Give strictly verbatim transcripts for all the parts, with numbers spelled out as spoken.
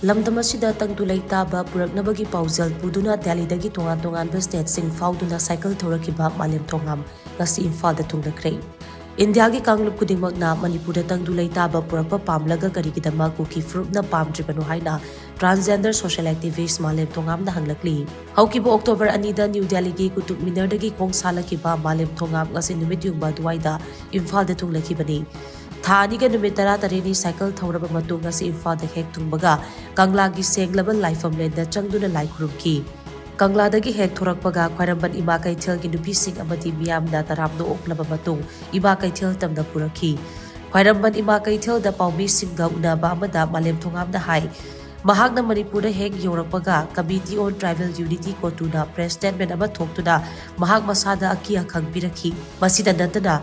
ꯂꯝꯗꯝ ꯑꯁꯤꯗ ꯇꯪꯗꯨ ꯂꯩꯇꯥꯕ ꯄꯨꯔꯛꯅꯕꯒꯤ ꯄꯥꯎꯖꯦꯜ ꯄꯨꯗꯨꯅ ꯗꯦꯜꯂꯤꯗꯒꯤ ꯇꯣꯉꯥꯟ ꯇꯣꯉꯥꯟꯕ ꯁ꯭ꯇꯦꯠꯁꯤꯡ ꯐꯥꯎꯗꯨꯅ ꯁꯥꯏꯀꯜ ꯊꯧꯔꯛꯈꯤꯕ ꯃꯥꯂꯦꯝ ꯊꯣꯉꯥꯝ ꯉꯁꯤ ꯏꯝꯐꯥꯜꯗ ꯊꯨꯡꯂꯈ꯭ꯔꯦ꯫ ꯏꯟꯗꯤꯌꯥꯒꯤ ꯀꯥꯡꯂꯨꯞ ꯈꯨꯗꯤꯡꯃꯛꯅ ꯃꯅꯤꯄꯨꯔꯗ ꯇꯪꯗꯨ ꯂꯩꯇꯥꯕ ꯄꯨꯔꯛꯄ ꯄꯥꯝꯂꯒ ꯀꯔꯤꯒꯤꯗꯃꯛ ꯀꯨꯀꯤ ꯐꯨꯔꯨꯞꯅ ꯄꯥꯝꯗ꯭ꯔꯤꯕꯅꯣ ꯍꯥꯏꯅ transgender social activist ꯃꯥꯂꯦꯝ ꯊꯣꯉꯥꯝꯅ ꯍꯪꯂꯛꯂꯤ꯫ ꯍꯧꯈꯤꯕ ꯑꯣꯛꯇꯣꯕꯔ ꯑꯅꯤꯗ ꯅ꯭ꯌꯨ ꯗꯦꯜꯂꯤꯒꯤ ꯀꯨꯇꯨꯕ ꯃꯤꯅꯔꯗꯒꯤ ꯈꯣꯡ ꯁꯥꯜꯂꯛꯈꯤꯕ ꯃꯥꯂꯦꯝ ꯊꯣꯉꯥꯝ ꯉꯁꯤ ꯅꯨꯃꯤꯠ ꯌꯨꯡꯕ ꯑꯗꯨꯋꯥꯏꯗ ꯏꯝꯐꯥꯜꯗ ꯊꯨꯡꯂꯈꯤꯕꯅꯤ꯫ ꯊꯥ ꯑꯅꯤꯒ ꯅꯨꯃꯤꯠ ꯇꯔꯥꯇꯔꯦꯠꯅꯤ ꯁꯥꯏꯀꯜ ꯊꯧꯔꯕ ꯃꯇꯨꯡ ꯉꯁꯤ ꯏꯝꯐꯥꯜꯗ ꯍꯦꯛ ꯊꯨꯡꯕꯒ ꯀꯪꯂꯥꯒꯤ ꯁꯦꯡꯂꯕ ꯂꯥꯏꯐꯝꯂꯦꯟꯗ ꯆꯪꯗꯨꯅ ꯂꯥꯏ ꯈꯨꯔꯨꯝꯈꯤ꯫ ꯀꯪꯂꯥꯗꯒꯤ ꯍꯦꯛ ꯊꯣꯔꯛꯄꯒ ꯈ꯭ꯋꯥꯏꯔꯝꯕꯟ ꯏꯃꯥ ꯀꯩꯊꯦꯜꯒꯤ ꯅꯨꯄꯤꯁꯤꯡ ꯑꯃꯗꯤ ꯃꯤꯌꯥꯝꯅ ꯇꯔꯥꯝꯅ ꯑꯣꯛꯂꯕ ꯃꯇꯨꯡ ꯏꯃꯥ ꯀꯩꯊꯦꯜ ꯇꯝꯅ ꯄꯨꯔꯛꯈꯤ꯫ ꯈ꯭ꯋꯥꯏꯔꯝꯕꯟ ꯏꯃꯥ ꯀꯩꯊꯦꯜꯗ ꯄꯥꯎꯃꯤꯁꯤꯡꯒ ꯎꯅꯕ ꯑꯃꯗ ꯃꯥꯂꯦꯝ ꯊꯣꯉꯥꯝꯅ ꯍꯥꯏ, ꯃꯍꯥꯛꯅ ꯃꯅꯤꯄꯨꯔꯗ ꯍꯦꯛ ꯌꯧꯔꯛꯄꯒ Committee on Tribal Unity, ꯀꯣꯇꯨꯅ press statement ꯑꯃ ꯊꯣꯛꯇꯨꯅ ꯃꯍꯥꯛ ꯃꯁꯥꯗ ꯑꯀꯤ ꯑꯈꯪ ꯄꯤꯔꯛꯈꯤ꯫ ꯃꯁꯤꯗ ꯅꯠꯇꯅ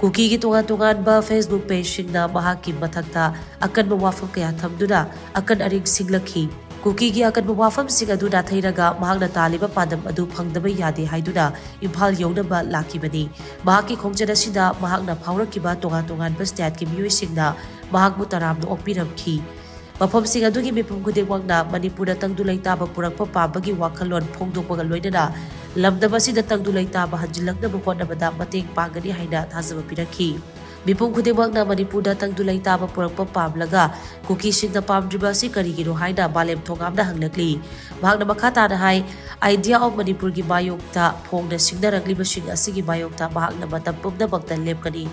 ꯀꯨꯀꯤꯒꯤ ꯇꯣꯉꯥꯟ ꯇꯣꯉꯥꯟꯕ Facebook pageꯁꯤꯡꯅ ꯃꯍꯥꯛꯀꯤ ꯃꯊꯛꯇ ꯑꯀꯟꯕ ꯋꯥꯐꯝ ꯀꯌꯥ ꯊꯝꯗꯨꯅ ꯑꯀꯟ ꯑꯔꯤꯡ ꯁꯤꯡꯂꯛꯈꯤ꯫ ꯀꯨꯀꯤꯒꯤ ꯑꯀꯟꯕ ꯋꯥꯐꯝꯁꯤꯡ ꯑꯗꯨ ꯅꯥꯊꯩꯔꯒ ꯃꯍꯥꯛꯅ ꯇꯥꯜꯂꯤꯕ ꯄꯥꯟꯗꯝ ꯑꯗꯨ ꯐꯪꯗꯕ ꯌꯥꯗꯦ ꯍꯥꯏꯗꯨꯅ ꯏꯝꯐꯥꯜ ꯌꯧꯅꯕ ꯂꯥꯛꯈꯤꯕꯅꯤ꯫ ꯃꯍꯥꯛꯀꯤ ꯈꯣꯡꯆꯠ ꯑꯁꯤꯗ ꯃꯍꯥꯛꯅ ꯐꯥꯎꯔꯛꯈꯤꯕ ꯇꯣꯉꯥꯟ ꯇꯣꯉꯥꯟꯕ stateꯀꯤ ꯃꯤꯑꯣꯏꯁꯤꯡꯅ ꯃꯍꯥꯛꯄꯨ ꯇꯔꯥꯝꯅ ꯑꯣꯛꯄꯤꯔꯝꯈꯤ꯫ ꯃꯐꯝꯁꯤꯡ ꯑꯗꯨꯒꯤ ꯃꯤꯄꯨꯝ ꯈꯨꯗꯤꯡꯃꯛꯅ ꯃꯅꯤꯄꯨꯔꯗ ꯇꯪꯗꯨ ꯂꯩꯇꯥꯕ ꯄꯨꯔꯛꯄ ꯄꯥꯝꯕꯒꯤ ꯋꯥꯈꯜꯂꯣꯟ ꯐꯣꯡꯗꯣꯛꯄꯒ ꯂꯣꯏꯅꯅ ꯂꯝꯗꯝ ꯑꯁꯤꯗ ꯇꯪꯗꯨ ꯂꯩꯇꯥꯕ ꯍꯟꯖꯤꯜꯂꯛꯅꯕ ꯍꯣꯠꯅꯕꯗ ꯃꯇꯦꯡ ꯄꯥꯡꯒꯅꯤ ꯍꯥꯏꯅ ꯊꯥꯖꯕ ꯄꯤꯔꯛꯈꯤ꯫ ꯃꯤꯄꯨꯝ ꯈꯨꯗꯤꯡꯃꯛꯅ ꯃꯅꯤꯄꯨꯔꯗ ꯇꯪꯗꯨ ꯂꯩꯇꯥꯕ ꯄꯨꯔꯛꯄ ꯄꯥꯝꯂꯒ ꯀꯨꯀꯤꯁꯤꯡꯅ ꯄꯥꯝꯗ꯭ꯔꯤꯕ ꯑꯁꯤ ꯀꯔꯤꯒꯤꯅꯣ ꯍꯥꯏꯅ ꯃꯥꯂꯦꯝ ꯊꯣꯉꯥꯝꯅ ꯍꯪꯂꯛꯂꯤ꯫ ꯃꯍꯥꯛꯅ ꯃꯈꯥ ꯇꯥꯅ ꯍꯥꯏ, Idea of ꯃꯅꯤꯄꯨꯔꯒꯤ ꯃꯥꯌꯣꯛꯇ ꯐꯣꯡꯅ ꯁꯤꯡꯅꯔꯛꯂꯤꯕꯁꯤꯡ ꯑꯁꯤꯒꯤ ꯃꯥꯌꯣꯛꯇ ꯃꯍꯥꯛꯅ ꯃꯇꯝ ꯄꯨꯝꯅꯃꯛꯇ ꯂꯦꯞꯀꯅꯤ꯫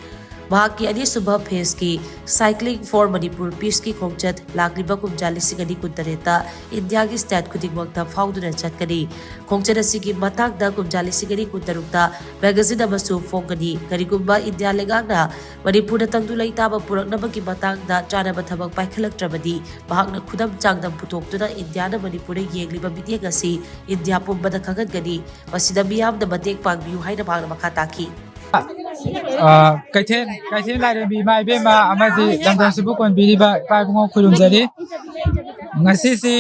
ꯃꯍꯥꯛꯀꯤ ꯑꯅꯤꯁꯨꯕ phaseꯀꯤ Cycling for Manipur Peaceꯀꯤ ꯈꯣꯡꯆꯠ ꯂꯥꯛꯂꯤꯕ ꯀꯨꯝꯖꯥ ꯂꯤꯁꯤꯡ ꯑꯅꯤ ꯀꯨꯟꯇꯔꯦꯠꯇ ꯏꯟꯗꯤꯌꯥꯒꯤ state ꯈꯨꯗꯤꯡꯃꯛꯇ ꯐꯥꯎꯗꯨꯅ ꯆꯠꯀꯅꯤ꯫ ꯈꯣꯡꯆꯠ ꯑꯁꯤꯒꯤ ꯃꯇꯥꯡꯗ ꯀꯨꯝꯖꯥ ꯂꯤꯁꯤꯡ ꯑꯅꯤ ꯀꯨꯟꯇꯔꯨꯛꯇ magazine ꯑꯃꯁꯨ ꯐꯣꯡꯒꯅꯤ꯫ ꯀꯔꯤꯒꯨꯝꯕ ꯏꯟꯗꯤꯌꯥ ꯂꯩꯉꯥꯛꯅ ꯃꯅꯤꯄꯨꯔꯗ ꯇꯪꯗꯨ ꯂꯩꯇꯥꯕ ꯄꯨꯔꯛꯅꯕꯒꯤ ꯃꯇꯥꯡꯗ ꯆꯥꯅꯕ ꯊꯕꯛ ꯄꯥꯏꯈꯠꯂꯛꯇ꯭ꯔꯕꯗꯤ ꯃꯍꯥꯛꯅ ꯈꯨꯗꯝ ꯆꯥꯡꯗꯝ ꯄꯨꯊꯣꯛꯇꯨꯅ ꯏꯟꯗꯤꯌꯥꯅ ꯃꯅꯤꯄꯨꯔꯗ ꯌꯦꯡꯂꯤꯕ ꯃꯤꯠꯌꯦꯡ ꯑꯁꯤ ꯏꯟꯗꯤꯌꯥ ꯄꯨꯝꯕꯗ ꯈꯪꯍꯟꯒꯅꯤ꯫ ꯃꯁꯤꯗ ꯃꯤꯌꯥꯝꯅ ꯃꯇꯦꯡ ꯄꯥꯡꯕꯤꯌꯨ ꯍꯥꯏꯅ ꯃꯍꯥꯛꯅ ꯃꯈꯥ ꯇꯥꯈꯤ꯫ ꯑ, ꯀꯩꯊꯦꯜ, ꯀꯩꯊꯦꯜ ꯂꯥꯏꯔꯦꯝꯕꯤ ꯏꯃꯥ ꯏꯕꯦꯝꯃ ꯑꯃꯗꯤ ꯂꯝꯗꯝꯁꯤꯕꯨ ꯀꯣꯟꯕꯤꯔꯤꯕ ꯏꯄꯥ ꯏꯕꯨꯡꯉꯣ ꯈꯨꯔꯨꯝꯖꯔꯤ꯫ ꯉꯁꯤꯁꯤ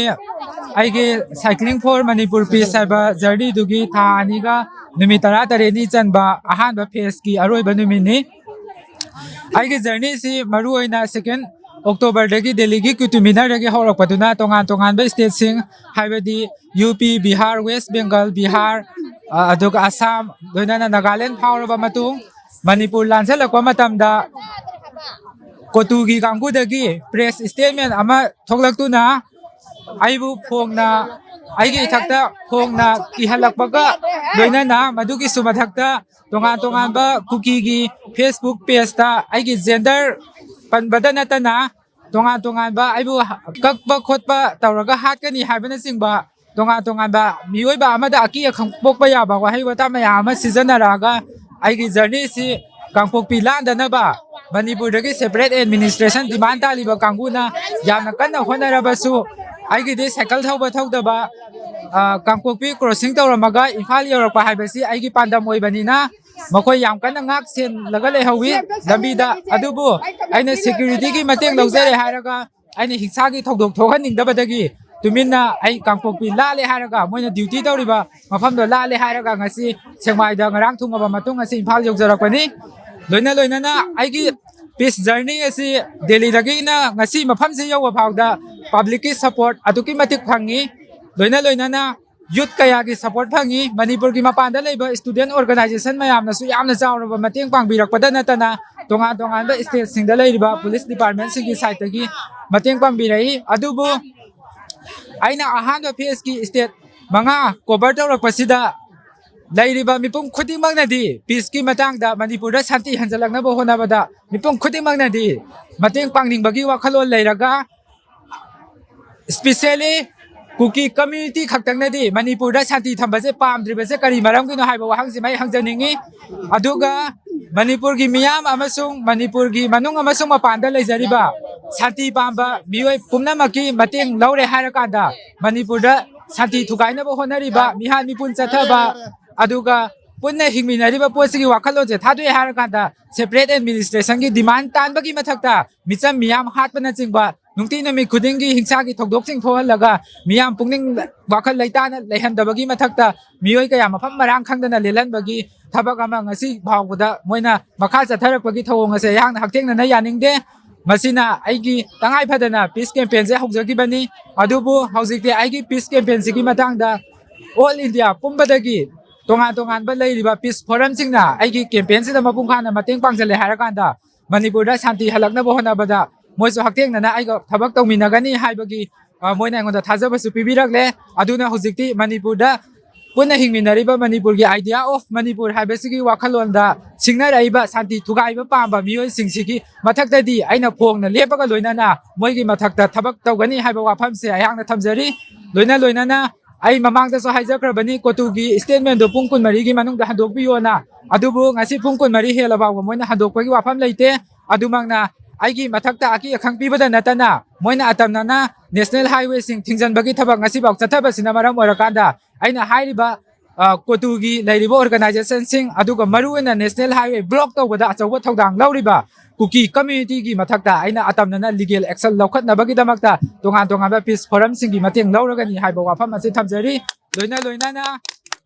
ꯑꯩꯒꯤ Cycling for Manipur Peace ꯍꯥꯏꯕ journeyꯗꯨꯒꯤ ꯊꯥ ꯑꯅꯤꯒ ꯅꯨꯃꯤꯠ ꯇꯔꯥꯇꯔꯦꯠꯅꯤ ꯆꯟꯕ ꯑꯍꯥꯟꯕ phaseꯀꯤ ꯑꯔꯣꯏꯕ ꯅꯨꯃꯤꯠꯅꯤ꯫ ꯑꯩꯒꯤ journeyꯁꯤ ꯃꯔꯨꯑꯣꯏꯅ second ꯑꯣꯛꯇꯣꯕꯔꯗꯒꯤ ꯗꯦꯜꯂꯤꯒꯤ ꯀꯨꯇꯨꯕ ꯃꯤꯅꯔꯗꯒꯤ ꯍꯧꯔꯛꯄꯗꯨꯅ ꯇꯣꯉꯥꯟ ꯇꯣꯉꯥꯟꯕ ꯁ꯭ꯇꯦꯠꯁꯤꯡ, ꯍꯥꯏꯕꯗꯤ ꯌꯨ ꯄꯤ, ꯕꯤꯍꯥꯔ, ꯋꯦꯁ ꯕꯦꯡꯒꯜ, ꯕꯤꯍꯥꯔ, ꯑ, ꯑꯗꯨꯒ ꯑꯁꯥꯝ, ꯂꯣꯏꯅꯅ ꯅꯥꯒꯥꯂꯦꯟ ꯐꯥꯎꯔꯕ ꯃꯇꯨꯡ, ꯃꯅꯤꯄꯨꯔ ꯂꯥꯟꯖꯜꯂꯛꯄ ꯃꯇꯝꯗ ꯀꯣꯇꯨꯒꯤ ꯀꯥꯡꯕꯨꯗꯒꯤ ꯄ꯭ꯔꯦꯁ ꯁ꯭ꯇꯦꯠꯃꯦꯟ ꯑꯃ ꯊꯣꯛꯂꯛꯇꯨꯅ ꯑꯩꯕꯨ ꯐꯣꯡꯅ, ꯑꯩꯒꯤ ꯏꯊꯛꯇ ꯐꯣꯡꯅ ꯀꯤꯍꯜꯂꯛꯄꯒ ꯂꯣꯏꯅꯅ ꯃꯗꯨꯒꯤꯁꯨ ꯃꯊꯛꯇ ꯇꯣꯉꯥꯟ ꯇꯣꯉꯥꯟꯕ ꯀꯨꯀꯤꯒꯤ ꯐꯦꯁꯕꯨꯛ ꯄꯦꯖꯇ ꯑꯩꯒꯤ ꯖꯦꯟꯗꯔ ꯄꯟꯕꯗ ꯅꯠꯇꯅ ꯇꯣꯉꯥꯟ ꯇꯣꯉꯥꯟꯕ ꯑꯩꯕꯨ ꯀꯛꯄ ꯈꯣꯠꯄ ꯇꯧꯔꯒ ꯍꯥꯠꯀꯅꯤ ꯍꯥꯏꯕꯅꯆꯤꯡꯕ ꯇꯣꯉꯥꯟ ꯇꯣꯉꯥꯟꯕ ꯃꯤꯑꯣꯏꯕ ꯑꯃꯗ ꯑꯀꯤ ꯑꯈꯪ ꯄꯣꯛꯄ ꯌꯥꯕ ꯋꯥꯍꯩ ꯋꯥꯇꯥ ꯃꯌꯥꯝ ꯑꯃ ꯁꯤꯖꯤꯟꯅꯔꯛꯑꯒ ꯑꯩꯒꯤ ꯖꯔꯅꯤꯁꯤ ꯀꯥꯡꯄꯣꯛꯄꯤ ꯂꯥꯟꯗꯅꯕ ꯃꯅꯤꯄꯨꯔꯗꯒꯤ ꯁꯦꯄꯔꯦꯠ ꯑꯦꯗꯃꯤꯅꯤꯁꯇ꯭ꯔꯦꯁꯟ ꯗꯤꯃꯥꯟ ꯇꯥꯜꯂꯤꯕ ꯀꯥꯡꯕꯨꯅ ꯌꯥꯝꯅ ꯀꯟꯅ ꯍꯣꯠꯅꯔꯕꯁꯨ ꯑꯩꯒꯤꯗꯤ ꯁꯥꯏꯀꯜ ꯊꯧꯕ ꯊꯧꯗꯕ, ꯑ, ꯀꯥꯡꯄꯣꯛꯄꯤ ꯀ꯭ꯔꯣꯁꯤꯡ ꯇꯧꯔꯝꯃꯒ ꯏꯝꯐꯥꯜ ꯌꯧꯔꯛꯄ ꯍꯥꯏꯕꯁꯤ ꯑꯩꯒꯤ ꯄꯥꯟꯗꯝ ꯑꯣꯏꯕꯅꯤꯅ ꯃꯈꯣꯏ ꯌꯥꯝ ꯀꯟꯅ ꯉꯥꯛ ꯁꯦꯜꯂꯒ ꯂꯩꯍꯧꯋꯤ ꯂꯝꯕꯤꯗ꯫ ꯑꯗꯨꯕꯨ ꯑꯩꯅ ꯁꯦꯀ꯭ꯌꯨꯔꯤꯇꯤꯒꯤ ꯃꯇꯦꯡ ꯂꯧꯖꯔꯦ ꯍꯥꯏꯔꯒ ꯑꯩꯅ ꯍꯤꯡꯁꯥꯒꯤ ꯊꯧꯗꯣꯛ ꯊꯣꯛꯍꯟꯅꯤꯡꯗꯕꯗꯒꯤ ꯇꯨꯃꯤꯟꯅ ꯑꯩ ꯀꯥꯡꯄꯣꯛꯄꯤ ꯂꯥꯜꯂꯦ ꯍꯥꯏꯔꯒ, ꯃꯣꯏꯅ ꯗ꯭ꯌꯨꯇꯤ ꯇꯧꯔꯤꯕ ꯃꯐꯝꯗꯣ ꯂꯥꯜꯂꯦ ꯍꯥꯏꯔꯒ ꯉꯁꯤ ꯁꯦꯛꯃꯥꯏꯗ ꯉꯔꯥꯡ ꯊꯨꯡꯉꯕ ꯃꯇꯨꯡ ꯉꯁꯤ ꯏꯝꯐꯥꯜ ꯌꯧꯖꯔꯛꯄꯅꯤ꯫ ꯂꯣꯏꯅ ꯂꯣꯏꯅꯅ ꯑꯩꯒꯤ ꯄꯤꯁ ꯖꯔꯅꯤ ꯑꯁꯤ ꯗꯦꯜꯂꯤꯗꯒꯤꯅ ꯉꯁꯤ ꯃꯐꯝꯁꯤ ꯌꯧꯕ ꯐꯥꯎꯗ ꯄꯕ꯭ꯂꯤꯛꯀꯤ ꯁꯄꯣꯔꯠ ꯑꯗꯨꯛꯀꯤ ꯃꯇꯤꯛ ꯐꯪꯉꯤ꯫ ꯂꯣꯏꯅ ꯂꯣꯏꯅꯅ ꯌꯨꯠ ꯀꯌꯥꯒꯤ ꯁꯄꯣꯔꯠ ꯐꯪꯉꯤ꯫ ꯃꯅꯤꯄꯨꯔꯒꯤ ꯃꯄꯥꯟꯗ ꯂꯩꯕ ꯁ꯭ꯇꯨꯗꯦꯟ ꯑꯣꯔꯒꯅꯥꯏꯖꯦꯁꯟ ꯃꯌꯥꯝꯅꯁꯨ ꯌꯥꯝꯅ ꯆꯥꯎꯔꯕ ꯃꯇꯦꯡ ꯄꯥꯡꯕꯤꯔꯛꯄꯗ ꯅꯠꯇꯅ ꯇꯣꯉꯥꯟ ꯇꯣꯉꯥꯟꯕ ꯁ꯭ꯇꯦꯠꯁꯤꯡꯗ ꯂꯩꯔꯤꯕ ꯄꯨꯂꯤꯁ ꯗꯤꯄꯥꯔꯠꯃꯦꯟꯁꯤꯡꯒꯤ ꯁꯥꯏꯠꯇꯒꯤ ꯃꯇꯦꯡ ꯄꯥꯡꯕꯤꯔꯛꯏ꯫ ꯑꯗꯨꯕꯨ ꯑꯩꯅ ꯑꯍꯥꯟꯕ ꯐꯦꯁꯀꯤ ꯁ꯭ꯇꯦꯠ ꯃꯉꯥ ꯀꯣꯚꯔ ꯇꯧꯔꯛꯄꯁꯤꯗ ꯂꯩꯔꯤꯕ ꯃꯤꯄꯨꯝ ꯈꯨꯗꯤꯡꯃꯛꯅꯗꯤ ꯄꯤꯁꯀꯤ ꯃꯇꯥꯡꯗ ꯃꯅꯤꯄꯨꯔꯗ ꯁꯥꯟꯇꯤ ꯍꯟꯖꯜꯂꯛꯅꯕ ꯍꯣꯠꯅꯕꯗ ꯃꯤꯄꯨꯝ ꯈꯨꯗꯤꯡꯃꯛꯅꯗꯤ ꯃꯇꯦꯡ ꯄꯥꯡꯅꯤꯡꯕꯒꯤ ꯋꯥꯈꯜꯂꯣꯟ ꯂꯩꯔꯒ ꯏꯁꯄꯤꯁꯦꯜꯂꯤ ꯀꯨꯀꯤ ꯀꯝꯃ꯭ꯌꯨꯅꯤꯇꯤ ꯈꯛꯇꯪꯅꯗꯤ ꯃꯅꯤꯄꯨꯔꯗ ꯁꯥꯟꯇꯤ ꯊꯝꯕꯁꯦ ꯄꯥꯝꯗ꯭ꯔꯤꯕꯁꯦ ꯀꯔꯤ ꯃꯔꯝꯒꯤꯅꯣ ꯍꯥꯏꯕ ꯋꯥꯍꯪꯁꯤꯃ ꯑꯩ ꯍꯪꯖꯅꯤꯡꯉꯤ꯫ ꯑꯗꯨꯒ ꯃꯅꯤꯄꯨꯔꯒꯤ ꯃꯤꯌꯥꯝ ꯑꯃꯁꯨꯡ ꯃꯅꯤꯄꯨꯔꯒꯤ ꯃꯅꯨꯡ ꯑꯃꯁꯨꯡ ꯃꯄꯥꯟꯗ ꯂꯩꯖꯔꯤꯕ ꯁꯥꯟꯇꯤ ꯄꯥꯝꯕ ꯃꯤꯑꯣꯏ ꯄꯨꯝꯅꯃꯛꯀꯤ ꯃꯇꯦꯡ ꯂꯧꯔꯦ ꯍꯥꯏꯔꯀꯥꯟꯗ ꯃꯅꯤꯄꯨꯔꯗ ꯁꯥꯟꯇꯤ ꯊꯨꯒꯥꯏꯅꯕ ꯍꯣꯠꯅꯔꯤꯕ ꯃꯤꯍꯥꯠ ꯃꯤꯄꯨꯟ ꯆꯠꯊꯕ ꯑꯗꯨꯒ ꯄꯨꯟꯅ ꯍꯤꯡꯃꯤꯟꯅꯔꯤꯕ ꯄꯣꯠꯁꯤꯒꯤ ꯋꯥꯈꯜꯂꯣꯟꯁꯦ ꯊꯥꯗꯣꯛꯑꯦ ꯍꯥꯏꯔꯀꯥꯟꯗ ꯁꯦꯄꯔꯦꯠ ꯑꯦꯗꯃꯤꯅꯤꯁꯇ꯭ꯔꯦꯁꯟꯒꯤ ꯗꯤꯃꯥꯟ ꯇꯥꯟꯕꯒꯤ ꯃꯊꯛꯇ ꯃꯤꯆꯝ ꯃꯤꯌꯥꯝ ꯍꯥꯠꯄꯅꯆꯤꯡꯕ ꯅꯨꯡꯇꯤ ꯅꯨꯃꯤꯠ ꯈꯨꯗꯤꯡꯒꯤ ꯍꯤꯡꯁꯥꯒꯤ ꯊꯧꯗꯣꯛꯁꯤꯡ ꯊꯣꯛꯍꯜꯂꯒ ꯃꯤꯌꯥꯝ ꯄꯨꯛꯅꯤꯡ ꯋꯥꯈꯜ ꯂꯩꯇꯥꯅ ꯂꯩꯍꯟꯗꯕꯒꯤ ꯃꯊꯛꯇ ꯃꯤꯑꯣꯏ ꯀꯌꯥ ꯃꯐꯝ ꯃꯔꯥꯡ ꯈꯪꯗꯅ ꯂꯦꯜꯍꯟꯕꯒꯤ ꯊꯕꯛ ꯑꯃ ꯉꯁꯤ ꯐꯥꯎꯕꯗ ꯃꯣꯏꯅ ꯃꯈꯥ ꯆꯠꯊꯔꯛꯄꯒꯤ ꯊꯧꯑꯣꯡ ꯑꯁꯦ ꯑꯩꯍꯥꯛꯅ ꯍꯛꯊꯦꯡꯅꯅ ꯌꯥꯅꯤꯡꯗꯦ꯫ ꯃꯁꯤꯅ ꯑꯩꯒꯤ ꯇꯉꯥꯏ ꯐꯗꯅ peace campaignꯁꯦ ꯍꯧꯖꯈꯤꯕꯅꯤ꯫ ꯑꯗꯨꯕꯨ ꯍꯧꯖꯤꯛꯇꯤ ꯑꯩꯒꯤ peace campaignꯁꯤꯒꯤ ꯃꯇꯥꯡꯗ all India ꯄꯨꯝꯕꯗꯒꯤ ꯇꯣꯉꯥꯟ ꯇꯣꯉꯥꯟꯕ ꯂꯩꯔꯤꯕ peace forumꯁꯤꯡꯅ ꯑꯩꯒꯤ campaignꯁꯤꯗ ꯃꯄꯨꯡ ꯐꯥꯅ ꯃꯇꯦꯡ ꯄꯥꯡꯁꯤꯜꯂꯦ ꯍꯥꯏꯔꯀꯥꯟꯗ ꯃꯅꯤꯄꯨꯔꯗ ꯁꯥꯟꯇꯤ ꯍꯜꯂꯛꯅꯕ ꯍꯣꯠꯅꯕꯗ ꯃꯣꯏꯁꯨ ꯍꯛꯊꯦꯡꯅꯅ ꯑꯩꯒ ꯊꯕꯛ ꯇꯧꯃꯤꯟꯅꯒꯅꯤ ꯍꯥꯏꯕꯒꯤ, ꯑ, ꯃꯣꯏꯅ ꯑꯩꯉꯣꯟꯗ ꯊꯥꯖꯕꯁꯨ ꯄꯤꯕꯤꯔꯛꯂꯦ꯫ ꯑꯗꯨꯅ ꯍꯧꯖꯤꯛꯇꯤ ꯃꯅꯤꯄꯨꯔꯗ ꯄꯨꯟꯅ ꯍꯤꯡꯃꯤꯟꯅꯔꯤꯕ ꯃꯅꯤꯄꯨꯔꯒꯤ Idea of ꯃꯅꯤꯄꯨꯔ ꯍꯥꯏꯕꯁꯤꯒꯤ ꯋꯥꯈꯜꯂꯣꯟꯗ ꯁꯤꯡꯅꯔꯛꯏꯕ ꯁꯥꯟꯇꯤ ꯊꯨꯒꯥꯏꯕ ꯄꯥꯝꯕ ꯃꯤꯑꯣꯏꯁꯤꯡꯁꯤꯒꯤ ꯃꯊꯛꯇꯗꯤ ꯑꯩꯅ ꯐꯣꯡꯅ ꯂꯦꯞꯄꯒ ꯂꯣꯏꯅꯅ ꯃꯣꯏꯒꯤ ꯃꯊꯛꯇ ꯊꯕꯛ ꯇꯧꯒꯅꯤ ꯍꯥꯏꯕ ꯋꯥꯐꯝꯁꯦ ꯑꯩꯍꯥꯛꯅ ꯊꯝꯖꯔꯤ꯫ ꯂꯣꯏꯅ ꯂꯣꯏꯅꯅ ꯑꯩ ꯃꯃꯥꯡꯗꯁꯨ ꯍꯥꯏꯖꯈ꯭ꯔꯕꯅꯤ, ꯀꯣꯇꯨꯒꯤ statementꯗꯨ ꯄꯨꯡ ꯀꯨꯟꯃꯔꯤꯒꯤ ꯃꯅꯨꯡꯗ ꯍꯟꯗꯣꯛꯄꯤꯌꯣꯅ꯫ ꯑꯗꯨꯕꯨ ꯉꯁꯤ ꯄꯨꯡ ꯀꯨꯟꯃꯔꯤ ꯍꯦꯜꯂ ꯐꯥꯎꯕ ꯃꯣꯏꯅ ꯍꯟꯗꯣꯛꯄꯒꯤ ꯋꯥꯐꯝ ꯂꯩꯇꯦ꯫ ꯑꯗꯨꯃꯛꯅ ꯑꯩꯒꯤ ꯃꯊꯛꯇ ꯑꯀꯤ ꯑꯈꯪ ꯄꯤꯕꯗ ꯅꯠꯇꯅ ꯃꯣꯏꯅ ꯑꯇꯝꯅꯅ national highwayꯁꯤꯡ ꯊꯤꯡꯖꯤꯟꯕꯒꯤ ꯊꯕꯛ ꯉꯁꯤꯐꯥꯎ ꯆꯠꯊꯕꯁꯤꯅ ꯃꯔꯝ ꯑꯣꯏꯔꯀꯥꯟꯗ ꯑꯩꯅ ꯍꯥꯏꯔꯤꯕ, ꯑ, ꯀꯣꯇꯨꯒꯤ ꯂꯩꯔꯤꯕ organizationꯁꯤꯡ, ꯑꯗꯨꯒ ꯃꯔꯨꯑꯣꯏꯅ national highway block ꯇꯧꯕꯗ ꯑꯆꯧꯕ ꯊꯧꯗꯥꯡ ꯂꯧꯔꯤꯕ ꯀꯨꯀꯤ communityꯒꯤ ꯃꯊꯛꯇ ꯑꯩꯅ ꯑꯇꯝꯅꯅ legal action ꯂꯧꯈꯠꯅꯕꯒꯤꯗꯃꯛꯇ ꯇꯣꯉꯥꯟ ꯇꯣꯉꯥꯟꯕ peace forumꯁꯤꯡꯒꯤ ꯃꯇꯦꯡ ꯂꯧꯔꯒꯅꯤ ꯍꯥꯏꯕ ꯋꯥꯐꯝ ꯑꯁꯤ ꯊꯝꯖꯔꯤ꯫ ꯂꯣꯏꯅ ꯂꯣꯏꯅꯅ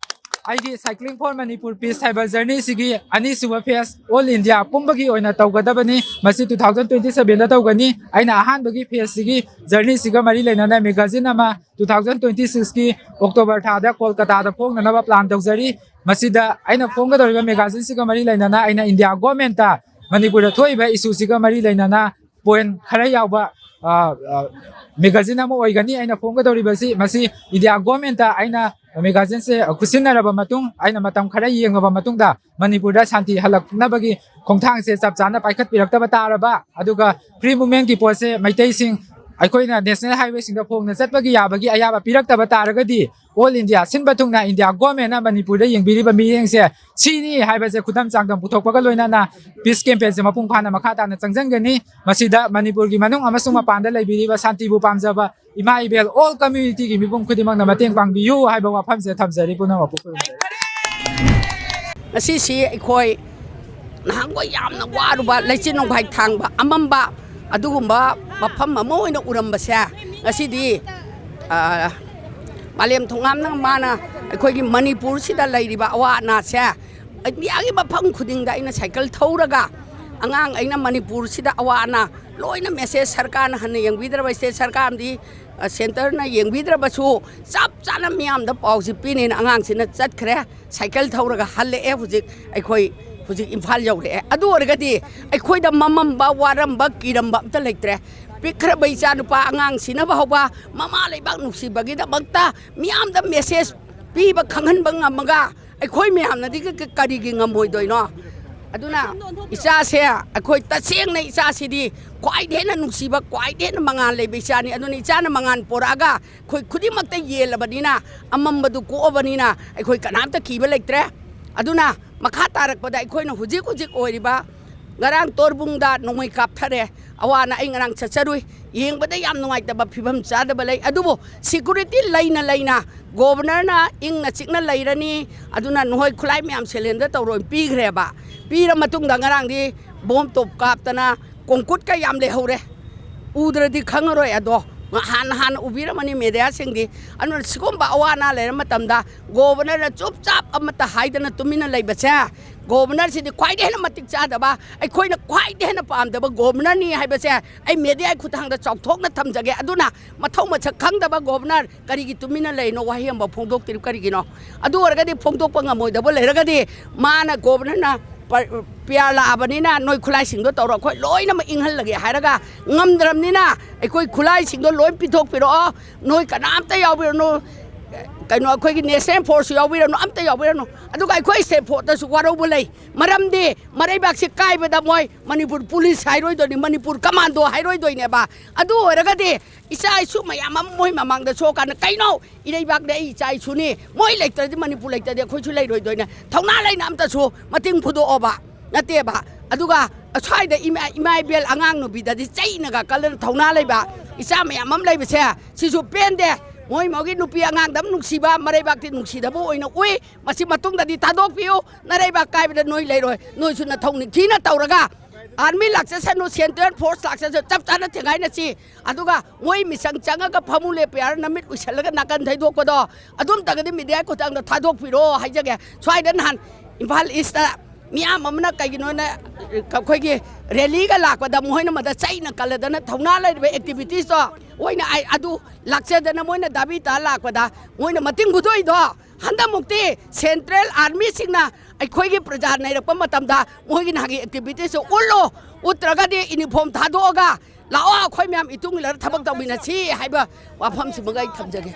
ꯑꯩꯒꯤ Cycling for Manipur peace ꯍꯥꯏꯕ journeyꯁꯤꯒꯤ ꯑꯅꯤꯁꯨꯕ phase all India ꯄꯨꯝꯕꯒꯤ ꯑꯣꯏꯅ ꯇꯧꯒꯗꯕꯅꯤ꯫ ꯃꯁꯤ two thousand twenty sevenꯗ ꯇꯧꯒꯅꯤ꯫ ꯑꯩꯅ ꯑꯍꯥꯟꯕꯒꯤ phaseꯁꯤꯒꯤ journeyꯁꯤꯒ ꯃꯔꯤ ꯂꯩꯅꯅ magazine ꯑꯃ two thousand twenty sixꯀꯤ October ꯊꯥꯗ ꯀꯣꯜꯀꯇꯥꯗ ꯐꯣꯡꯅꯅꯕ plan ꯇꯧꯖꯔꯤ꯫ ꯃꯁꯤꯗ ꯑꯩꯅ ꯐꯣꯡꯒꯗꯧꯔꯤꯕ magazineꯁꯤꯒ ꯃꯔꯤ ꯂꯩꯅꯅ ꯑꯩꯅ India governmentꯇ ꯃꯅꯤꯄꯨꯔꯗ ꯊꯣꯛꯏꯕ issueꯁꯤꯒ ꯃꯔꯤ ꯂꯩꯅꯅ point ꯈꯔ ꯌꯥꯎꯕ, ꯑ, ꯑ, magazine ꯑꯃ ꯑꯣꯏꯒꯅꯤ꯫ ꯑꯩꯅ ꯐꯣꯡꯒꯗꯧꯔꯤꯕꯁꯤ ꯃꯁꯤ India governmentꯇ ꯑꯩꯅ magazineꯁꯦ ꯈꯨꯠꯁꯤꯟꯅꯔꯕ ꯃꯇꯨꯡ, ꯑꯩꯅ ꯃꯇꯝ ꯈꯔ ꯌꯦꯡꯂꯕ ꯃꯇꯨꯡꯗ ꯃꯅꯤꯄꯨꯔꯗ ꯁꯥꯟꯇꯤ ꯍꯜꯂꯛꯅꯕꯒꯤ ꯈꯣꯡꯊꯥꯡꯁꯦ ꯆꯞ ꯆꯥꯅ ꯄꯥꯏꯈꯠꯄꯤꯔꯛꯇꯕ ꯇꯥꯔꯕ, ꯑꯗꯨꯒ free movementꯀꯤ ꯄꯣꯠꯁꯦ ꯃꯩꯇꯩꯁꯤꯡ ꯑꯩꯈꯣꯏꯅ national highwayꯁꯤꯡꯗ ꯐꯣꯡꯅ ꯆꯠꯄꯒꯤ ꯌꯥꯕꯒꯤ ꯑꯌꯥꯕ ꯄꯤꯔꯛꯇꯕ ꯇꯥꯔꯒꯗꯤ all India ꯁꯤꯟꯕ ꯊꯨꯡꯅ India governmentꯅ ꯃꯅꯤꯄꯨꯔꯗ ꯌꯦꯡꯕꯤꯔꯤꯕ ꯃꯤꯠꯌꯦꯡꯁꯦ ꯁꯤꯅꯤ ꯍꯥꯏꯕꯁꯦ ꯈꯨꯗꯝ ꯆꯥꯡꯗꯝ ꯄꯨꯊꯣꯛꯄꯒ ꯂꯣꯏꯅꯅ peace campaignꯁꯦ ꯃꯄꯨꯡ ꯐꯥꯅ ꯃꯈꯥ ꯇꯥꯅ ꯆꯪꯁꯤꯟꯒꯅꯤ꯫ ꯃꯁꯤꯗ ꯃꯅꯤꯄꯨꯔꯒꯤ ꯃꯅꯨꯡ ꯑꯃꯁꯨꯡ ꯃꯄꯥꯟꯗ ꯂꯩꯕꯤꯔꯤꯕ ꯁꯥꯟꯇꯤꯕꯨ ꯄꯥꯝꯖꯕ ꯏꯃꯥ ꯏꯕꯦꯜ all communityꯒꯤ ꯃꯤꯄꯨꯝ ꯈꯨꯗꯤꯡꯃꯛꯅ ꯃꯇꯦꯡ ꯄꯥꯡꯕꯤꯌꯨ ꯍꯥꯏꯕ ꯋꯥꯐꯝꯁꯦ ꯊꯝꯖꯔꯤ꯫ ꯄꯨꯝꯅꯃꯛꯄꯨ ꯈꯨꯔꯨꯝꯖꯔꯤ꯫ ꯉꯁꯤꯁꯤ ꯑꯩꯈꯣꯏ ꯅꯍꯥꯟꯈꯣꯏ ꯌꯥꯝꯅ ꯋꯥꯔꯨꯕ ꯂꯩꯆꯤꯟ ꯅꯣꯡꯐꯥꯏ ꯊꯥꯡꯕ ꯑꯃꯝꯕ ꯑꯗꯨꯒꯨꯝꯕ ꯃꯐꯝ ꯑꯃ ꯑꯣꯏꯅ ꯎꯔꯝꯕꯁꯦ ꯉꯁꯤꯗꯤ, ꯑ, ꯃꯥꯂꯦꯝ ꯊꯣꯡꯉꯥꯝꯅ ꯃꯥꯅ ꯑꯩꯈꯣꯏꯒꯤ ꯃꯅꯤꯄꯨꯔꯁꯤꯗ ꯂꯩꯔꯤꯕ ꯑꯋꯥ ꯑꯅꯥꯁꯦ ꯏꯟꯗꯤꯌꯥꯒꯤ ꯃꯐꯝ ꯈꯨꯗꯤꯡꯗ ꯑꯩꯅ ꯁꯥꯏꯀꯜ ꯊꯧꯔꯒ ꯑꯉꯥꯡ ꯑꯩꯅ ꯃꯅꯤꯄꯨꯔꯁꯤꯗ ꯑꯋꯥ ꯑꯅꯥ ꯂꯣꯏꯅ ꯃꯦꯁꯦꯖ ꯁꯔꯀꯥꯔꯅ ꯍꯟꯅ ꯌꯦꯡꯕꯤꯗ꯭ꯔꯕ, ꯁ꯭ꯇꯦꯠ ꯁꯔꯀꯥꯔ ꯑꯃꯗꯤ, ꯑ, ꯁꯦꯟꯇꯔꯅ ꯌꯦꯡꯕꯤꯗ꯭ꯔꯕꯁꯨ ꯆꯞ ꯆꯥꯅ ꯃꯤꯌꯥꯝꯗ ꯄꯥꯎꯁꯤ ꯄꯤꯅꯦꯅ ꯑꯉꯥꯡꯁꯤꯅ ꯆꯠꯈ꯭ꯔꯦ꯫ ꯁꯥꯏꯀꯜ ꯊꯧꯔꯒ ꯍꯜꯂꯛꯑꯦ꯫ ꯍꯧꯖꯤꯛ ꯑꯩꯈꯣꯏ ꯍꯧꯖꯤꯛ ꯏꯝꯐꯥꯜ ꯌꯧꯔꯛꯑꯦ꯫ ꯑꯗꯨ ꯑꯣꯏꯔꯒꯗꯤ ꯑꯩꯈꯣꯏꯗ ꯃꯃꯝꯕ, ꯋꯥꯔꯝꯕ, ꯀꯤꯔꯝꯕ ꯑꯝꯇ ꯂꯩꯇ꯭ꯔꯦ꯫ ꯄꯤꯛꯈ꯭ꯔꯕ ꯏꯆꯥ ꯅꯨꯄꯥ ꯑꯉꯥꯡ ꯁꯤꯅꯕ ꯍꯧꯕ ꯃꯃꯥ ꯂꯩꯕꯥꯛ ꯅꯨꯡꯁꯤꯕꯒꯤꯗꯃꯛꯇ ꯃꯤꯌꯥꯝꯗ ꯃꯦꯁꯦꯖ ꯄꯤꯕ ꯈꯪꯍꯟꯕ ꯉꯝꯃꯒ ꯑꯩꯈꯣꯏ ꯃꯌꯥꯝꯅꯗꯤ ꯀ-, ꯀ-, ꯀꯔꯤꯒꯤ ꯉꯝꯃꯣꯏꯗꯣꯏꯅꯣ? ꯑꯗꯨꯅ ꯏꯆꯥꯁꯦ ꯑꯩꯈꯣꯏ ꯇꯁꯦꯡꯅ ꯏꯆꯥꯁꯤꯗꯤ ꯈ꯭ꯋꯥꯏꯗꯒꯤ ꯍꯦꯟꯅ ꯅꯨꯡꯁꯤꯕ, ꯈ꯭ꯋꯥꯏꯗꯒꯤ ꯍꯦꯟꯅ ꯃꯉꯥꯜ ꯂꯩꯕ ꯏꯆꯥꯅꯤ꯫ ꯑꯗꯨꯅ ꯏꯆꯥꯅ ꯃꯉꯥꯜ ꯄꯣꯔꯛꯑꯒ ꯑꯩꯈꯣꯏ ꯈꯨꯗꯤꯡꯃꯛꯇ ꯌꯦꯜꯂꯕꯅꯤꯅ, ꯑꯃꯝꯕꯗꯨ ꯀꯣꯛꯑꯕꯅꯤꯅ ꯑꯩꯈꯣꯏ ꯀꯅꯥꯝꯇ ꯀꯤꯕ ꯂꯩꯇ꯭ꯔꯦ꯫ ꯑꯗꯨꯅ ꯃꯈꯥ ꯇꯥꯔꯛꯄꯗ ꯑꯩꯈꯣꯏꯅ ꯍꯧꯖꯤꯛ ꯍꯧꯖꯤꯛ ꯑꯣꯏꯔꯤꯕ, ꯉꯔꯥꯡ ꯇꯣꯔꯕꯨꯡꯗ ꯅꯣꯡꯃꯩ ꯀꯥꯞꯊꯔꯦ꯫ ꯑꯋꯥꯅ ꯑꯩ ꯉꯔꯥꯡ ꯆꯠꯆꯔꯨꯏ꯫ ꯌꯦꯡꯕꯗ ꯌꯥꯝ ꯅꯨꯡꯉꯥꯏꯇꯕ ꯐꯤꯕꯝ ꯆꯥꯗꯕ ꯂꯩ꯫ ꯑꯗꯨꯕꯨ ꯁꯦꯀ꯭ꯌꯨꯔꯤꯇꯤ ꯂꯩꯅ ꯂꯩꯅ ꯒꯣꯕꯔꯅꯔꯅ ꯏꯪꯅ ꯆꯤꯛꯅ ꯂꯩꯔꯅꯤ, ꯑꯗꯨꯅ ꯅꯈꯣꯏ ꯈꯨꯠꯂꯥꯏ ꯃꯌꯥꯝ ꯁꯦꯂꯦꯟꯗꯔ ꯇꯧꯔꯣꯅ ꯄꯤꯈ꯭ꯔꯦꯕ꯫ ꯄꯤꯔ ꯃꯇꯨꯡꯗ ꯉꯔꯥꯡꯗꯤ ꯕꯣꯝ ꯇꯣꯞ ꯀꯥꯞꯇꯅ ꯀꯣꯡꯀꯨꯠꯀ ꯌꯥꯝ ꯂꯩꯍꯧꯔꯦ꯫ ꯎꯗ꯭ꯔꯗꯤ ꯈꯪꯉꯔꯣꯏ ꯑꯗꯣ꯫ ꯍꯥꯟꯅ, ꯍꯥꯟꯅ ꯎꯕꯤꯔꯝꯃꯅꯤ ꯃꯦꯗꯤꯌꯥꯁꯤꯡꯗꯤ꯫ ꯑꯗꯨꯅ ꯁꯤꯒꯨꯝꯕ ꯑꯋꯥ ꯑꯅꯥ ꯂꯩꯔ ꯃꯇꯝꯗ ꯒꯣꯕꯔꯅꯔꯅ ꯆꯨꯞ ꯆꯥꯞ ꯑꯃꯠꯇ ꯍꯥꯏꯗꯅ ꯇꯨꯃꯤꯟꯅ ꯂꯩꯕꯁꯦ, ꯒꯣꯕꯔꯅꯔꯁꯤꯗꯤ ꯈ꯭ꯋꯥꯏꯗꯒꯤ ꯍꯦꯟꯅ ꯃꯇꯤꯛ ꯆꯥꯗꯕ, ꯑꯩꯈꯣꯏꯅ ꯈ꯭ꯋꯥꯏꯗꯒꯤ ꯍꯦꯟꯅ ꯄꯥꯝꯗꯕ ꯒꯣꯕꯔꯅꯔꯅꯤ ꯍꯥꯏꯕꯁꯦ ꯑꯩ ꯃꯦꯗꯤꯌꯥꯒꯤ ꯈꯨꯠꯊꯥꯡꯗ ꯆꯥꯎꯊꯣꯛꯅ ꯊꯝꯖꯒꯦ꯫ ꯑꯗꯨꯅ ꯃꯊꯧ ꯃꯁꯛ ꯈꯪꯗꯕ ꯒꯣꯕꯔꯅꯔ ꯀꯔꯤꯒꯤ ꯇꯨꯃꯤꯟꯅ ꯂꯩꯔꯤꯅꯣ? ꯋꯥꯍꯩ ꯑꯃ ꯐꯣꯡꯗꯣꯛꯇ꯭ꯔꯤꯕ ꯀꯔꯤꯒꯤꯅꯣ? ꯑꯗꯨ ꯑꯣꯏꯔꯒꯗꯤ ꯐꯣꯡꯗꯣꯛꯄ ꯉꯝꯃꯣꯏꯗꯕ ꯂꯩꯔꯒꯗꯤ ꯃꯥꯅ, ꯒꯣꯕꯔꯅꯔꯅ ꯄ-, ꯄꯤ ꯑꯥꯔ ꯂꯥꯛꯑꯕꯅꯤꯅ ꯅꯣꯏ ꯈꯨꯠꯂꯥꯏꯁꯤꯡꯗꯣ ꯇꯧꯔꯣ, ꯑꯩꯈꯣꯏ ꯂꯣꯏꯅꯃꯛ ꯏꯪꯍꯜꯂꯒꯦ ꯍꯥꯏꯔꯒ ꯉꯝꯗ꯭ꯔꯕꯅꯤꯅ ꯑꯩꯈꯣꯏ ꯈꯨꯠꯂꯥꯏꯁꯤꯡꯗꯣ ꯂꯣꯏ ꯄꯤꯊꯣꯛꯄꯤꯔꯛꯑꯣ, ꯅꯣꯏ ꯀꯅꯥꯝꯇ ꯌꯥꯎꯕꯤꯔꯅꯨ, ꯀꯩꯅꯣ, ꯑꯩꯈꯣꯏꯒꯤ ꯅꯦꯁꯅꯦꯜ ꯐꯣꯔꯁꯁꯨ ꯌꯥꯎꯕꯤꯔꯅꯨ, ꯑꯝꯇ ꯌꯥꯎꯕꯤꯔꯅꯨ꯫ ꯑꯗꯨꯒ ꯑꯩꯈꯣꯏ ꯁ꯭ꯇꯦꯠ ꯐꯣꯔꯁꯇꯁꯨ ꯋꯥꯔꯧꯕ ꯂꯩ, ꯃꯔꯝꯗꯤ ꯃꯔꯩꯕꯥꯛꯁꯤ ꯀꯥꯏꯕꯗ ꯃꯣꯏ ꯃꯅꯤꯄꯨꯔ ꯄꯨꯂꯤꯁ ꯍꯥꯏꯔꯣꯏꯗꯣꯏꯅꯤ, ꯃꯅꯤꯄꯨꯔ ꯀꯃꯥꯟꯗꯣ ꯍꯥꯏꯔꯣꯏꯗꯣꯏꯅꯦꯕ꯫ ꯑꯗꯨ ꯑꯣꯏꯔꯒꯗꯤ ꯏꯆꯥ ꯏꯁꯨ ꯃꯌꯥꯝ ꯑꯃ ꯃꯣꯏ ꯃꯃꯥꯡꯗ ꯁꯣꯛꯑꯀꯥꯟꯗ, "ꯀꯩꯅꯣ, ꯏꯔꯩꯕꯥꯛꯅꯦ ꯑꯩ ꯏꯆꯥ ꯏꯁꯨꯅꯤ, ꯃꯣꯏ ꯂꯩꯇ꯭ꯔꯗꯤ, ꯃꯅꯤꯄꯨꯔ ꯂꯩꯇ꯭ꯔꯗꯤ ꯑꯩꯈꯣꯏꯁꯨ ꯂꯩꯔꯣꯏꯗꯣꯏꯅꯦ"? ꯊꯧꯅꯥ ꯂꯩꯅ ꯑꯝꯇꯁꯨ ꯃꯇꯦꯡ ꯐꯨꯗꯣꯛꯑꯣꯕ꯫ ꯅꯠꯇꯦꯕ꯫ ꯑꯗꯨꯒ ꯑꯁ꯭ꯋꯥꯏꯗ ꯏꯃꯥ, ꯏꯃꯥ ꯏꯕꯦꯜ ꯑꯉꯥꯡ ꯅꯨꯕꯤꯗꯗꯤ ꯆꯩꯅꯒ ꯀꯜꯂꯅ ꯊꯧꯅꯥ ꯂꯩꯕ ꯏꯆꯥ ꯃꯌꯥꯝ ꯑꯃ ꯂꯩꯕꯁꯦ, ꯁꯤꯁꯨ ꯄꯦꯟꯗꯦ꯫ ꯃꯣꯏ ꯃꯣꯏꯒꯤ ꯅꯨꯄꯤ ꯑꯉꯥꯡꯗ ꯑꯃ ꯅꯨꯡꯁꯤꯕ, ꯃꯔꯩꯕꯥꯛꯇꯤ ꯅꯨꯡꯁꯤꯗꯕ ꯑꯣꯏꯅ ꯎꯏ꯫ ꯃꯁꯤ ꯃꯇꯨꯡꯗꯗꯤ ꯊꯥꯗꯣꯛꯄꯤꯌꯨ꯫ ꯅꯔꯩꯕꯥꯛ ꯀꯥꯏꯕꯗ ꯅꯣꯏ ꯂꯩꯔꯣꯏ꯫ ꯅꯣꯏꯁꯨ ꯅꯊꯧ ꯅꯤꯡꯊꯤꯅ ꯇꯧꯔꯒ ꯑꯥꯔꯃꯤ ꯂꯥꯛꯆꯁꯅꯨ, ꯁꯦꯟꯇ꯭ꯔꯦꯜ ꯐꯣꯔꯁ ꯂꯥꯛꯆꯁꯅꯨ, ꯆꯞ ꯆꯥꯅ ꯊꯦꯡꯒꯥꯏꯅꯁꯤ꯫ ꯑꯗꯨꯒ ꯃꯣꯏ ꯃꯤꯆꯪ ꯆꯪꯉꯒ ꯐꯃꯨ ꯂꯦꯞꯄꯦ ꯍꯥꯏꯔ ꯅꯃꯤꯠ ꯎꯏꯁꯜꯂꯒ ꯅꯥꯀꯟ ꯊꯩꯗꯣꯛꯄꯗꯣ, ꯑꯗꯨꯝꯇꯒꯗꯤ ꯃꯦꯗꯤꯌꯥ ꯈꯨꯠꯊꯥꯡꯗ ꯊꯥꯗꯣꯛꯄꯤꯔꯣ ꯍꯥꯏꯖꯒꯦ꯫ ꯁ꯭ꯋꯥꯏꯗ ꯅꯍꯥꯟ ꯏꯝꯐꯥꯜ ꯏꯁꯇ ꯃꯤꯌꯥꯝ ꯑꯃꯅ ꯀꯩꯒꯤꯅꯣꯅ ꯑꯩꯈꯣꯏꯒꯤ ꯔꯦꯂꯤꯒ ꯂꯥꯛꯄꯗ ꯃꯈꯣꯏꯅ ꯃꯗ ꯆꯩꯅ ꯀꯜꯂꯗꯅ ꯊꯧꯅꯥ ꯂꯩꯔꯤꯕ ꯑꯦꯛꯇꯤꯚꯤꯇꯤꯁꯇꯣ ꯑꯣꯏꯅ ꯑꯩ ꯑꯗꯨ ꯂꯥꯛꯆꯗꯅ ꯃꯣꯏꯅ ꯗꯥꯕꯤ ꯇꯥ ꯂꯥꯛꯄꯗ ꯃꯣꯏꯅ ꯃꯇꯤꯡ ꯐꯨꯗꯣꯛꯏꯗꯣ ꯍꯟꯗꯛꯃꯨꯛꯇꯤ ꯁꯦꯟꯇ꯭ꯔꯦꯜ ꯑꯥꯔꯃꯤꯁꯤꯡꯅ ꯑꯩꯈꯣꯏꯒꯤ ꯄ꯭ꯔꯖꯥ ꯅꯩꯔꯛꯄ ꯃꯇꯝꯗ ꯃꯣꯏꯒꯤ ꯅꯍꯥꯛꯀꯤ ꯑꯦꯛꯇꯤꯚꯤꯇꯤꯁꯁꯨ ꯎꯠꯂꯣ, ꯎꯠꯇ꯭ꯔꯒꯗꯤ ꯏꯅꯤꯐꯣꯝ ꯊꯥꯗꯣꯛꯑꯒ ꯂꯥꯛꯑꯣ ꯑꯩꯈꯣꯏ ꯃꯌꯥꯝ ꯏꯇꯨꯡ ꯏꯜꯂꯒ ꯊꯕꯛ ꯇꯧꯃꯤꯟꯅꯁꯤ ꯍꯥꯏꯕ ꯋꯥꯐꯝꯁꯤꯃꯒ ꯑꯩ ꯊꯝꯖꯒꯦ꯫